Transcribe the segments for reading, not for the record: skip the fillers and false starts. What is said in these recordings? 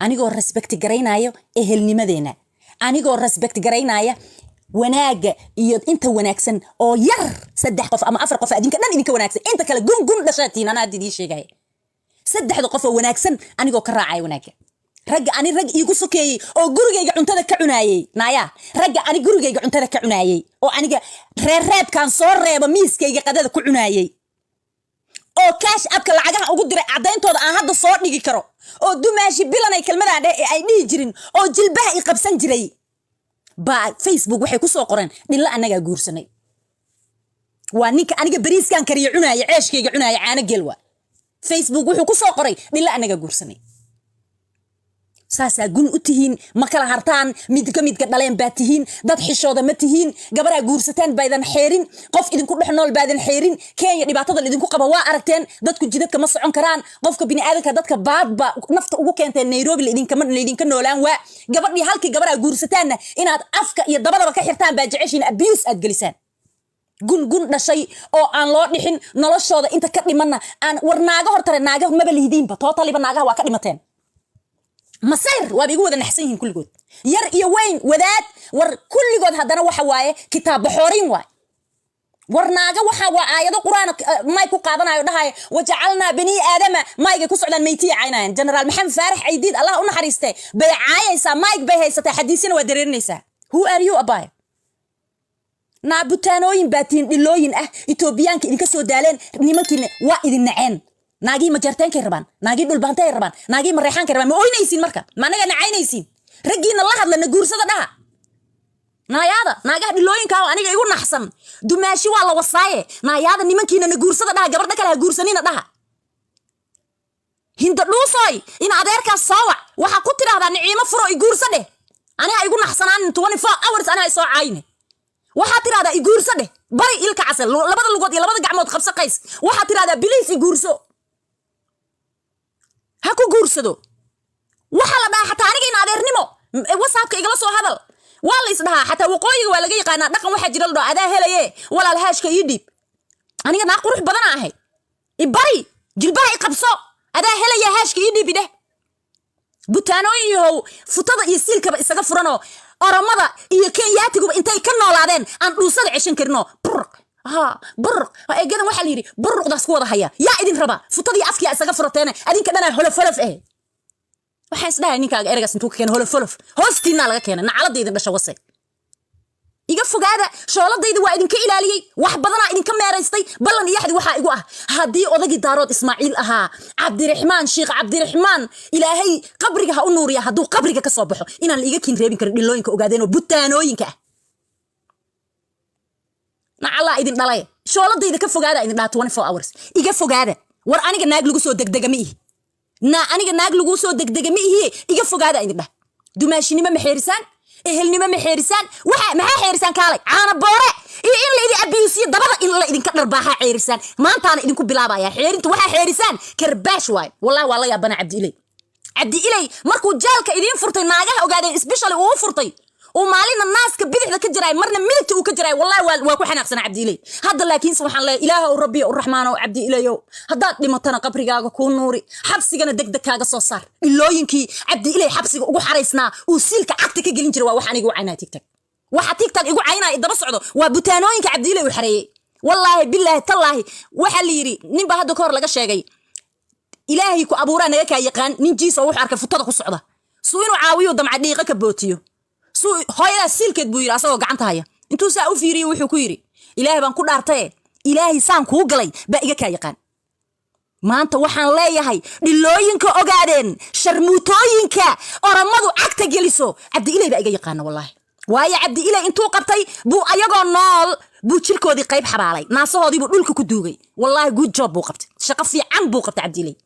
Anigoo respect garaynaayo ehelnimadeena, anigoo respect garaynaya wanaagga iyo inta wanaagsan oo yar, saddex qof ama afar qof adinka dhan idinka wanaagsan, inta kale gun gun dhashaatiin. Anaa hadda idiin sheegaya saddexda qof oo wanaagsan, anigoo ka raacaya wanaagga ragga. Ani rag iigu sokeeyey oo gurigayga cuntada ka cunaayey, naaya, ragga ani gurigayga cuntada ka cunaayey oo aniga reerreebkan soo reebo miiskayga qadada ku cunaayey oo Cash App-ka lacagaha ugu diray, caddayntooda aan hadda soo dhigi karo, oo dumaashi bilanay kelmadaan dhe ee ay dhihi jirin oo jilbaha i qabsan jiray baa Facebook waxay ku soo qoreen, "Dhilla annagaa guursanay." Waa ninka aniga bariiskan kariyo cunaaya, ceeshkayga cunaaya, caano gel waa. Facebook wuxuu ku soo qoray, "Dhilla annagaa guursanay." Saasaa gun u tihiin, ma kala hartaan, midka midka dhaleen baa tihiin, dad xishooda ma tihiin. Gabaraa guursataan baydan xeerin, qof idinku dhex nool baadan xeerin. Kenya dhibaatada idinku qaba waa aragteen. Dadku jidadka ma socon karaan. Qofka biniaadanka dadka baadba nafta ugu keenteen. Nairobi laydinka noolaan waa. Gabadhii halkii gabaraa guursataanna inaad afka iyo dabadaba ka xirtaan baa jeceshiin, abuse aad gelisaan. Gun gun dhashay oo aan loo dhixin, noloshooda inta ka dhimanna aan war naaga hortare. Naaga maba lihidiinba, tootaliba naagaha waa ka dhimateen. Masayr waaba igu wada naxsan yihiin kulligood, yar iyo weyn, wadaad, war kulligood. Haddana waxa waaye kitaab baxoorin waay. War naaga waxa waa aayado Qur'aan may ku qaadanayo, dhahayo "Wajacalnaa banii aadama". Maygay ku socdaan, maytiya caynayaan. Generaal Maxamed Faarax Caydiid, Allah u naxariiste, bay caayaysaa. Mayg bay haysataa, xadiisina waa dareerinaysaa. Who are you, abay? Naabutaanooyin baa tihiin, dhilooyin ah. Etoobiyaanka idinka soo daaleen, nimankiina waa idin naceen. Naagii majarteenkay rabaan, naagii dhulbaantay rabaan, naagii mareexaankay rabaan. Ma oynaysiin marka? Ma anaga nacaynaysiin? Raggiina la hadla, na guursada dhaha. Naayaada naagaha dhilooyinka oo aniga igu naxsan, dumaashi waa la wasaaye. Naayaada, nimankiina na guursada dhaha, gabardha kale ha guursanina dhaha. Hinda dhuusoy, in adeerkaas soo wac, waxaa ku tidhahdaa, "Niciimo furo, i guursa dheh." Aniga igu naxsanaanin 24 hours, aniga soo caayne. Waxaad tidhahdaa, "I guurso" dheh. Bari ilka casal, labada lugood iyo labada gacmood qabso qays. Waxaad tidhahdaa, "Please, i guurso." Ha ku guursado. Waxaa la dhahaa xataa aniga in adeernimo WhatsApp-ka igala soo hadal. Waa la isdhahaa, xataa waqooyiga waa laga yaqaanaa. Dhaqan waxaa jira la dhaho, "Adaa helaye, walaal, haashka ii dhiib." Aniga naa qurux badana ahay, ibari, jilbaha i qabso, "Adaa helaya, haashka ii dhiib" idheh. Butaanooyin yahow, futada iyo siilkaba isaga furanoo, Oromada iyo Kenyaatiguba intay ka noolaadeen aan dhuusada ceshan karinoo burq ha burq eegadan. Waxaa la yidhi buruqdaas ku wada haya. Yaa idin raba? Futadii afkiyaa isaga furateene, adinka dhanaa holof holof eh. Waxaan isdhahay, ninkaaga ereygaas intuu ka keenay? Holof holof hoostiinaa laga keenay. Nacladda idin dhasha wase, iga fogaada. Shooladayda waa idinka ilaaliyey, wax badanaa idinka meeraystay. Ballan iyo axdi waxaa igu ah, haddii odagii Daarood Ismaaciil ahaa, Cabdiraxmaan Sheikh Cabdiraxmaan, Ilaahay qabriga ha u nuuriya, hadduu qabriga ka soo baxo, inaan la iga kiin reebin karin dhilooyinka ogaadeen oo butaanooyinka ah. Nacallaa idin dhalay, shooladayda ka fogaada idin dhaha. 24 hours iga fogaada. War aniga naag lagu soo degdega ma ihi. Na aniga naag lagu soo degdega ma ihiye, iga fogaada idin dhah. Dumaashinimo ma xeerisaan, ehelnimo ma xeerisaan. Waxa maxaa xeerisaan? Kaalay caana boore iyo in la idin abiyuusiyo, dabada in la idinka dharbaaxaa xeerisaan. Maantaana idinku bilaabaya xeerinta. Waxaa xeerisaan karbaash waayo. Wallahi waa la yaabana Cabdi Iley. Cabdi Iley markuu jaalka idiin furtay, naagaha ogaadeen especially uu u furtay, uu maalina naaska bidixda ka jiraay, marna midigta uu ka jiraay, wallahi waa ku xanaaqsanaa Cabdi Iley. Hadda laakiinse waxaan leeyahay, Ilaahow, Rabbiyo Raxmaanow, Cabdi Ileyow, haddaad dhimatana qabrigaaga kuu nuuri, xabsigana degdeg kaaga soo saar. Dhilooyinkii Cabdi Iley xabsiga ugu xaraysnaa, uu siilka cagta ka gelin jiray, waa wax aniga u caynaa TikTok. Waxa TikTok igu caynaya, daba socdo, waa butaanooyinka Cabdi Iley uu xareeyey. Wallaahi, bilaahi, tallaahi, waxaa la yidhi ninbaa hadda ka hor laga sheegay, Ilaahay ku abuuraa naga kaa yaqaan, nin jiis oo wuxuu arkay futada ku socda, suu inuu caawiyo damca, dhiiqa ka bootiyo. Suu hooyadaas siilkeed buu yidhi, asagoo gacanta haya. Intuu saa u fiiriyey, wuxuu ku yidhi, "Ilaahay baan ku dhaartaye, Ilaahay saan kuu galay baa iga kaa yaqaan." Maanta waxaan leeyahay, dhilooyinka ogaadeen, sharmuutooyinka Oramadu cagta geliso, Cabdi Iley baa iga yaqaana wallaahi. Waayo, Cabdi Iley intuu qabtay buu ayagoo nool buu jirkoodii qayb xabaalay, naasahoodii buu dhulka ku duugay. Wallaahi good job buu qabtay, shaqo fiican buu qabtay Cabdi Iley.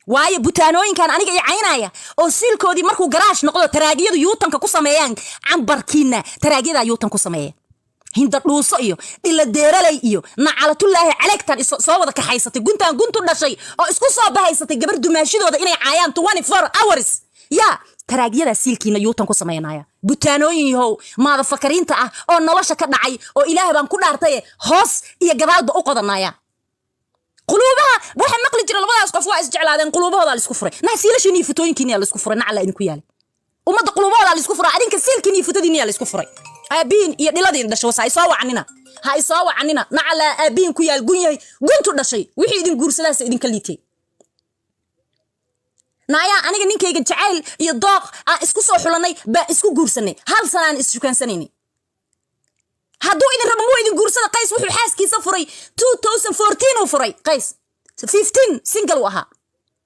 Waayo, butaanooyinkan aniga i caynaya oo siilkoodii markuu garaash noqdo taraagiyadu yuutanka ku sameeyaan, cambarkiina taraagyadaa yuutan ku sameeya, Hinda Dhuuso iyo Dhila Deeraley iyo nacalatullaahi caleegtan soo wada kaxaysatay, guntaan guntu dhashay oo isku soo bahaysatay gabar dumaashidooda inay caayaan 24 hours, yaa taraagyadaa siilkiina yuutan ku sameynaya. Butaanooyin yahow, maadafakariinta ah oo nolosha ka dhacay, oo Ilaah baan ku dhaartaye, hoos iyo gadaalba u qodanaya. Quluubaha waxa maqli jira, labadaas qof waa isjeclaadeen, quluubahooda la isku furay. Naa siilashiin iyo futooyinkiin yaa la isku furay. Nacala idinku yaalay. Ummadda quluubahooda la isku furay, adinka siilkiin iyo futadiin yaa la isku furay. Aabihiin iyo dhiladiin dhashay wasa. Ha isoo wacanina, ha isoo wacanina. Nacalaa aabihiin ku yaal, gun yahay guntu dhashay. Wixii idin guursadaas idinka liitay. Naayaa, aniga ninkayga jacayl iyo dooq aan isku soo xulanay baa isku guursanay. Hal sanaan is-shukaansanayni. Hadduu idin rabo, muu idin guursada? Qays wuxuu xaaskiisa furay 2014 uu furay Qays, 15 single uu ahaa.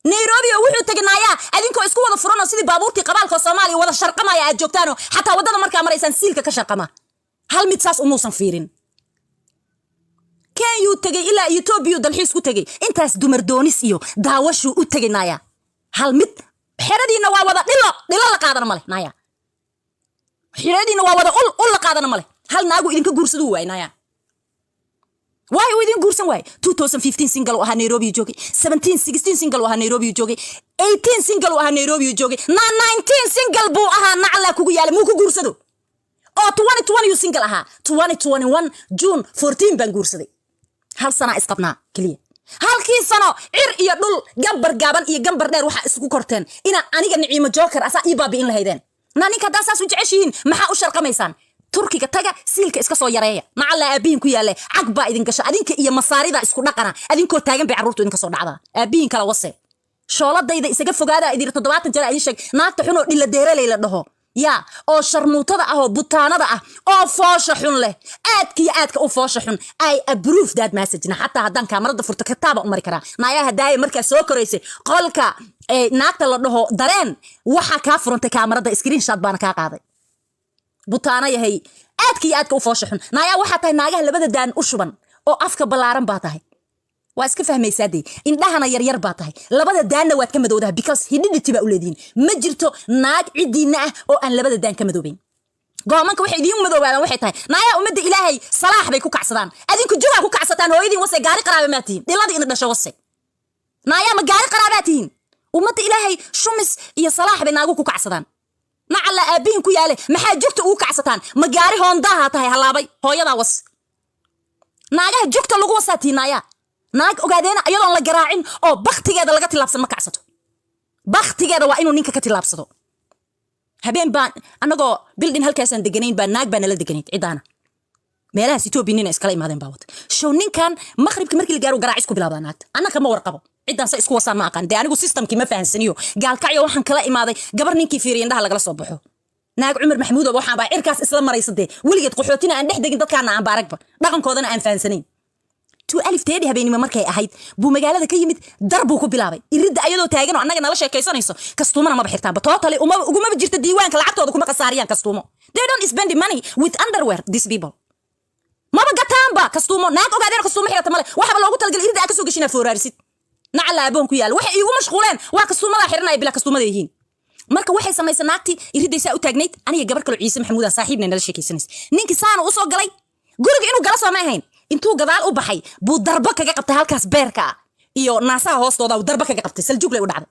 Nairobi oo wuxuu tegay, naayaa, adinkoo isku wada furanoo sidii baabuurtii qabaalka Soomaaliya wada sharqamaya aad joogtaanoo xataa waddada markaa maraysaan siilka ka sharqama. Hal mid saas umuusan fiirin. Kenyuu tegey, ilaa Etoobiyuu dalxiis ku tegey. Intaas dumar doonis iyo daawashuu u tegay. Naaya, hal mid xeradiinna waa wada dhilo, dhilo la qaadana male. Naaya, xeradiinna waa wada ul, ul la qaadana male. Hal naagu idinka guursaduu waay. Naaya, waay uu idin guursan waay? 2015 single uu ahaa, Nairobi joogay. 17, 16 single uu ahaa, Nairobi joogay. 18 single uu ahaa, Nairobi joogay. Na 19 single buu ahaa. Naclaa kugu yaalay, muu ku guursado? Oo 2020 yuu single ahaa. 2021 June 14 baan guursaday. Hal sanaa isqabnaa keliya. Halkii sano cir iyo dhul, gambar gaaban iyo gambar dheer waxaa isugu korteen inaa aniga Niciimo Joker asaa ii baabi'in lahaydeen. Na ninka haddaa saas u jeceshihiin, maxaa u sharqamaysaan? Turkiga taga, siilka iska soo yareeya. Nacallaa aabihin ku yaalle, cag baa idin gasha. Adinka iyo masaarida isku dhaqana. Adinkoo taagan bay carruurtu idinka soo dhacdaa. Aabihin kala wase. Shooladayda isaga fogaada idin 70 jeer idin sheeg. Naagta xun oo dhila deeraley la dhaho yaa, oo sharmuutada ah, oo butaanada ah, oo foosha xun leh, aadka iyo aadka u foosha xun, I approve that message-na. Xataa haddaan kaamarada furto, kitaaba u mari karaa. Naayaha daaya, markaa soo koraysay qolka naagta la dhaho Dareen, waxaa kaa furantay kaamarada, screenshot baana kaa qaaday. Butaano yahay, aadka iyo aadka u foosha xun. Naayaa, waxaa tahay naagaha labada daan u shuban oo afka ballaaran baa tahay. Waa iska fahmaysaa dee. Indhahana yaryar baa tahay, labada daanna waad ka madowdaha, because heredity baa u leedihiin. Ma jirto naag ciddiinna ah oo aan labada daan ka madoobayn. Goomanka waxay idiin madoobaadaan waxay tahay, naayaa, ummadda Ilaahay salaax bay ku kacsadaan, adinku jugaa ku kacsataan. Hooyadiin wase, gaari qaraaba maa tihiin? Dhiladii ina dhasho wase. Naayaa, ma gaari qaraabaa tihiin? Ummadda Ilaahay shumis iyo salaax bay naagu ku kacsadaan. Nacalla aabbihin ku yaale, maxaa jugta ugu kacsataan? Ma gaari hoondaaha tahay halaabay? Hooyadaa was. Naagaha jugta lagu wasaa tihiin. Naayaa, naag ogaadeena iyadoon la garaacin oo baktigeeda laga tilaabsan ma kacsato. Baktigeeda waa inuu ninka ka tilaabsado. Habeen baan annagoo bildhin halkaasaan deganayn baa naag baa nala deganayd ciddaana meelahaas Etoobiya nina iskala imaadeen baa wata. Show ninkan maqribka markii la gaaro garaacis ku bilaabdaa naagta. Annaka ma warqabo, ciddaan sa isku wasaan ma aqaan dee. Anigu systemkii ma fahansaniyo. Gaalkacyo waxaan kala imaaday gabar ninkii fiiriya indhaha lagala soo baxo. Naag Cumar Maxamuud oo waxaan baa cirkaas isla maraysa dee. Weligeed qaxootina aan dhex degin, dadkaana aan baaragba, dhaqankoodana aan fahansanayn. 12:30 habeenimo markay ahayd buu magaalada ka yimid, dar buu ku bilaabay iridda ayadoo taagan oo annaga nala sheekaysanayso. Kastuumana maba xirtaanba totally, uma ugumaba jirto diiwaanka. Lacagtooda kuma khasaariyaan kastuumo. They don't spend money with underwear, these people. Maba gataanba kastuumo. Naag ogaadeen kastuumo xirata male. Waxaba loogu talagalay iridda aa kasoo geshinaa fooraarisid. Nacala aaboon ku yaala, waxay iigu mashquuleen waa kastuumadaa xiranaya, bilaa kastuumada yihiin. Marka waxay samaysay naagtii iridaysaa u taagnayd. Aniga gabar kaloo Ciise Maxamuuda saaxiibna nala sheekaysanaysa. Ninkii saana usoo galay guriga inuu gala soo ma ahayn. Intuu gadaal u baxay buu darbo kaga qabtay halkaas beerka ah iyo naasaha hoostooda uu darbo kaga qabtay. Saljuglay u dhacday.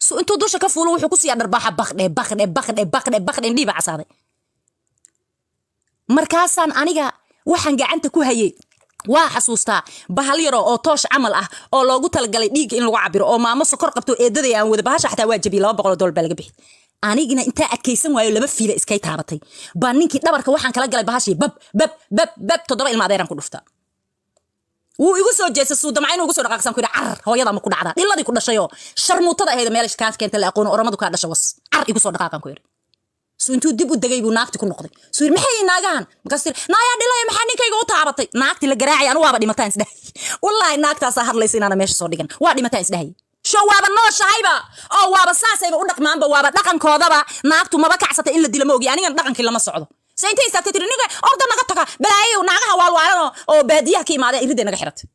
So intuu dusha ka fuulo wuxuu ku siiyaa dharbaaxa, bakdhe bakdhe bakdhe bakdhe bakdhe, indhihii baa casaaday. Markaasaan aniga waxaan gacanta ku hayay, waa xasuustaa, bahal yaro oo toosh camal ah oo loogu talagalay dhiigga in lagu cabiro oo maamo sokor qabto eedaday aan wada. Bahasha xataa waa jabiyey, $200 baa laga bixi. Anigina intaa adkaysan waayo, laba fiila iskay taabatay baa ninkii dhabarka waxaan kala galay bahashii, bab bab bab bab, toddoba ilma adeeraan ku dhufta. Wuu igu soo jeestay, suu damca inuu igu soo dhaqaaqsan. Ku yidhi, "Carar, hooyadaa ma ku dhacdaa? Dhiladii ku dhashayoo sharmuutada ahayd meel kaa keenta la aqoon, Oromadu kaa dhasha was, car igu soo dhaqaaqan," ku yidhi. Su intuu dib u degay buu naagti ku noqday. Suu yidhi, "Maxay naagahan?" Markaas tiri, "Naayaa dhilaya, maxaa ninkayga u taabatay?" Naagti la garaacay anu waaba dhimataan isdhahay. Wallaahi naagtaasaa hadlaysa inaana meesha soo dhigan. Waa dhimataan isdhahay. Sho waaba nooshahayba oo waaba saasayba u dhaqmaanba, waaba dhaqankoodaba. Naagtu maba kacsata in la dilo ma ogi. Anigana dhaqankii lama socdo. Se intay istaagtay tiri, "Ninka orda naga taga, balaayo naagaha waalwaalan oo baadiyaha ka imaadeen." Iridday naga xiratay.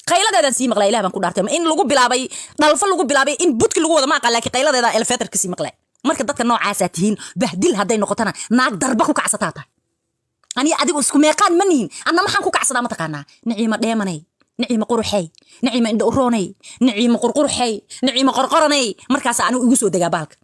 Qayladeedaan sii maqlaa. Ilah baan ku dhaartay, in lagu bilaabay dhalfo, lagu bilaabay in budki lagu wada ma aqaan, laakiin qayladeeda elevator ka sii maqlaa. Marka dadka noocaasaa tihiin, bahdil hadday noqotona naag darba ku kacsataa tahay. Aniga adigu isku meeqaan ma nihin. Anna maxaan ku kacsadaa ma taqaanaa? Niciimo dheemanay, Niciimo quruxey, Niciimo indho uroonay, Niciimo qurqurxey, Niciimo qorqoranay. Markaas anigu igu soo degaa bahalka.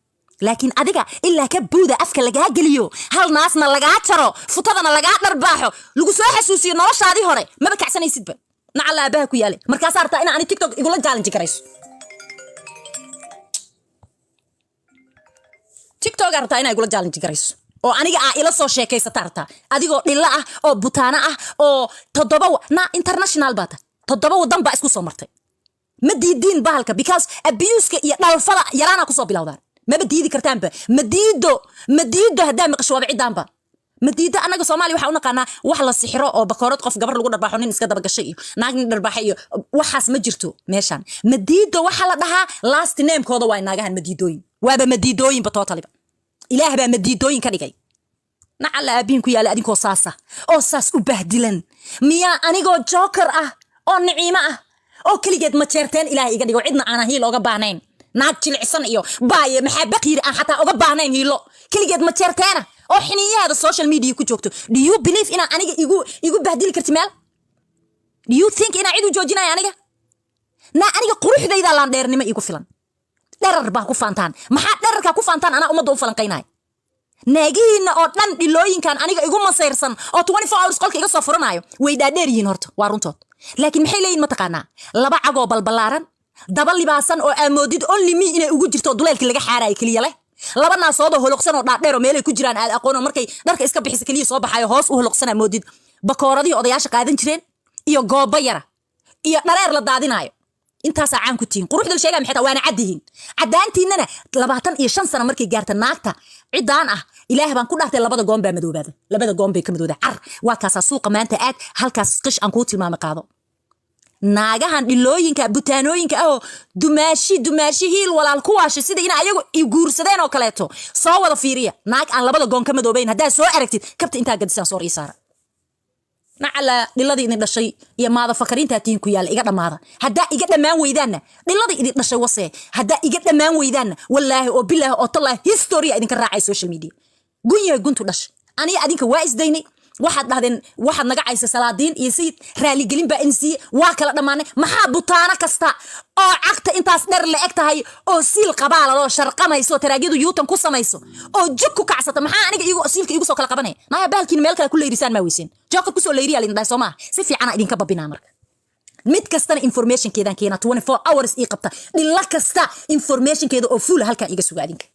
Laakiin adiga ilaa ka buuda afka lagaa geliyo, hal naasna lagaa jaro, futadana lagaa dharbaaxo, lagu soo xasuusiyo noloshaadii hore, maba kacsanaysidba. Nacalla aabaha ku yaale. Markaasaa rabtaa inaa ani TikTok igula challenge garayso. TikTok aa rabtaa inaa igula challenge garayso oo aniga aa ila soo sheekaysata rabtaa, adigoo dhilla ah oo butaano ah oo toddoba na international baa tahay, 7 wadan baa isku soo martay. Ma diidiin bahalka because abuseka iyo dhalfada yaraanaa kusoo bilowdaan. Maba diidi kartaanba. Ma diido, ma diido. Haddaa maqasho, waaba ciddaanba ma diido. Annaga Soomaaliya waxaa u naqaanaa wax la sixiro oo bakoorad qof gabar lagu dharbaaxo, nin iska dabagashay iyo naag nin dharbaaxay iyo waxaas ma jirto meeshaan. Ma diido waxaa la dhahaa last namekooda waa naagahan madiidooyin. Waaba madiidooyinba totally-ba. Ilaah baa madiidooyin ka dhigay. Nacalla aabihin ku yaala. Adinkoo saasa oo saas u bahdilan, miyaa anigoo joker ah oo niciimo ah oo keligeed majeerteen Ilaah iga dhigo, cidna aanan hiil oga baahnayn, naag jilicsan iyo baaye maxaa baqiiri aan xataa oga baahnayn hiilo, keligeed majeerteena oo xiniyahaada social media ku joogto, do you believe inaa aniga igu bahdili karti meel? Do you think inaa cid u joojinaya aniga? Naa aniga quruxdayda laandheernimo iigu filan. Dherar baa ku faantaan. Maxaa dherarkaa ku faantaan? Anaa ummadda u falanqaynaya. Naagihiinna oo dhan, dhilooyinkan aniga igu masayrsan oo 24 hours qolka iga soo furanayo, way dhaadheer yihiin horta, waa runtood. Laakiin maxay leeyihin mataqaanaa? Laba cagoo balbalaaran, daba libaasan oo aamoodid only me inay ugu jirto, duleelkii laga xaarayo keliya leh, laba naasoodoo holoqsan oo dhaadheer oo meelay ku jiraan aad aqoon oo markay dharka iska bixisa keliya soo baxayo, hoos u holoqsan aamoodid, bakooradihii odayaasha qaadan jireen iyo goobo yara iyo dhareer la daadinaayo. Intaasaa caan ku tihiin. Quruxda la sheegaya maxay tahay? Waana cad yihiin. Caddaantiinana 25 sano markay gaarta naagta ciddaan ah, Ilaah baan ku dhaartay, labada goon baa madoobaada, labada goon bay ka madooda. Car waa kaasaa suuqa maanta aad halkaas qish aan kuu tilmaamay qaado. Naagahan dhilooyinka butaanooyinka ahoo dumaashi dumaashi hiil walaal ku waashay, sida ina ayagu i guursadeen oo kaleeto, soo wada fiiriya. Naag aan labada goon ka madoobayn haddaa soo aragtid, kabta intaa gadisaan soor ii saara. Nacala dhiladii idin dhashay iyo maada fakariintaa tihin ku yaalla. Iga dhammaada. Haddaa iga dhammaan weydaanna, dhiladii idin dhashay wasee. Haddaa iga dhammaan weydaanna, wallaahi oo bilaahi oo tallaahi, historia idinka raacay social media. Gun yahay guntu dhashay. Aniga adinka waa isdaynay. Waxaad dhahdeen, waxaad naga caysa salaadiin iyo sayid, raaligelin baa in siiye, waa kala dhammaanay. Maxaa butaano kasta oo cagta intaas dher la eg tahay oo siil qabaalaloo sharqamayso, taraagyadu yuutan ku samayso oo jug ku kacsata, maxaa aniga igu siilka igu soo kala qabanaya? Naya bahalkiina meel kale ku leyrisaan maa weyseen? Joker kusoo leyriyaa lidin dhahay, soo maaha? Si fiicana idinka babinaa. Marka mid kastana informationkeedaan keenaa, 24 hours ii qabta. Dhilla kasta informationkeeda oo fuula halkan iga suga adinka.